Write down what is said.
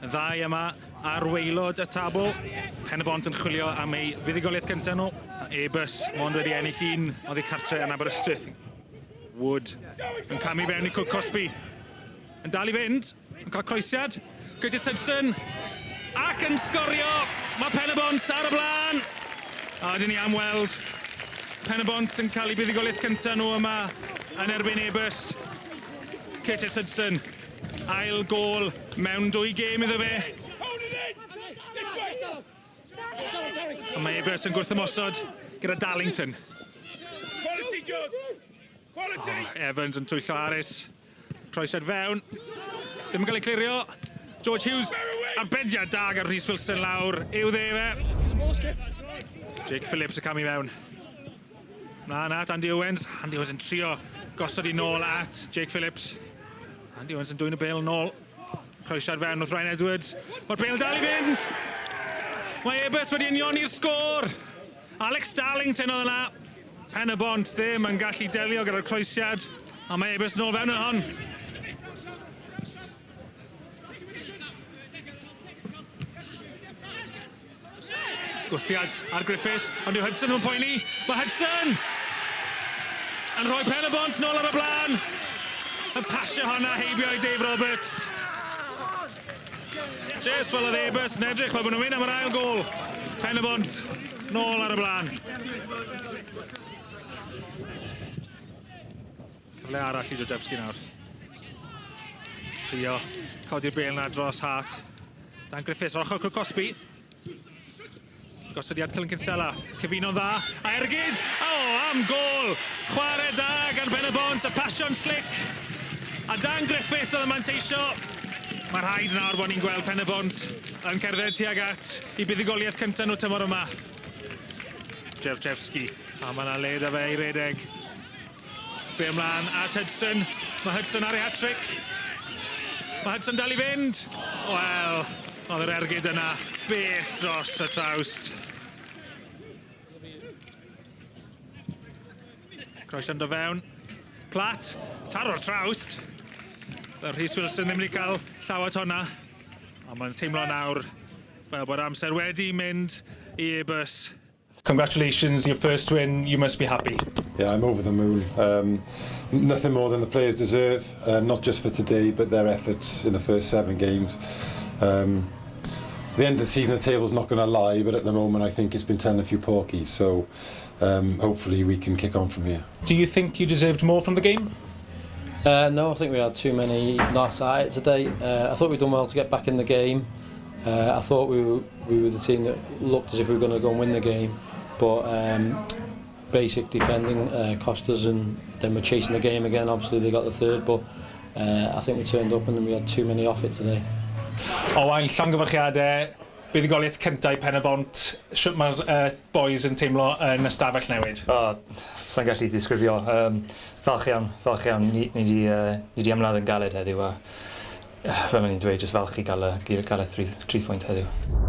Y ddau yma ar waelod y tabl. Pen-y-bont yn chwilio am eu fuddugoliaeth gyntaf nhw. Airbus mond wedi ennill un oddi cartre yn Aberystwyth. Wood yn camu fewn i Cwt Cosby. Yn dal i fynd, yn cael croesiad. Curtis Hudson ac yn sgorio. Mae Pen-y-bont ar y blaen. A dyn ni am weld Pen-y-bont yn cael eu buddugoliaeth cyntaf nhw yma yn erbyn Airbus. Curtis Hudson, ail gôl mewn dwy gêm iddo fe. A mae Airbus yn gwrthymosod gyda Darlington. Oh, Evans yn twyllo Harris. Croesiad fewn. Ddim yn cael ei clirio. George Hughes, arbediad da gan Rhys Wilson lawr i'w dde fe. Jake Phillips y cam i mewn. Mlaen at Andy Owens. Andy Owens yn trio gosod i nôl at Jake Phillips. Andy Owens yn dwyn y bêl nôl. Croesiad fewn wrth Ryan Edwards. Mae'r bêl dal i fynd! Mae Airbus wedi unioni'r sgôr! Alex Darlington oedd yna. Pen y Bont ddim yn gallu delio gyda'r croesiad. A mae Airbus nôl fewn yn hon. Gwthiad ar Griffiths, ond dyw Hudson ddim yn poeni. Mae Hudson yn rhoi Pen y Bont nôl ar y blaen. Yn pasio honna heibio i Dave Roberts. Jyst fel oedd Airbus yn edrych fel bod nhw'n mynd am yr ail gôl. Pen y Bont nôl ar y blaen. Cyfle arall i Georgievski nawr. Trio codi'r bêl 'na dros Hart. Dan Griffiths ar ochr Cwrt Cosby. Gosodiad Cullen Kinsella. Cyfuno'n dda. A ergyd! O, am gôl! Chwarae da gan Ben y Bont, a pasio'n slic. A Dan Griffiths oedd yn manteisio. Mae rhaid nawr bod ni'n gweld Pen y Bont yn cerdded tuag at eu buddugoliaeth cyntaf nhw tymor yma. Georgievski, a mae yna le 'da fe i redeg. Be ymlaen at Hudson. Mae Hudson ar ei hat-trick. Mae Hudson dal i fynd. Wel, oedd yr ergyd yna bell dros y trawst. Croeso do fewn. Plat, taro'r trawst. Fel Rhys Wilson ddim wedi cael llaw at honna. Ond mae'n teimlo nawr fel bod amser wedi mynd i Airbus. Congratulations, your first win, you must be happy. Yeah, I'm over the moon. Um, nothing more than the players deserve, uh, not just for today, but their efforts in the first seven games. Um, the end of the season, the table's not going to lie, but at the moment, I think it's been telling a few porkies. So um, hopefully we can kick on from here. Do you think you deserved more from the game? Uh, no, I think we had too many not at it today. Uh, I thought we'd done well to get back in the game. Uh, I thought we were, we were the team that looked as if we were going to go and win the game, but um, basic defending uh, cost us, and then we're chasing the game again. Obviously, they got the third, but uh, I think we turned up and then we had too many off it today. Owain, llongyfarchiadau, buddugoliaeth cyntaf i Pen-y-bont. Shwt mae'r uh, boys yn teimlo yn ystafell newid? O, oh, sa'n gallu disgrifio. Um, falch iawn, falch iawn. Ni, ni di, uh, ni di ymladd yn galed heddiw a fel o'n i'n dweud, jyst falch i gael y, gael y 3 phwynt heddiw.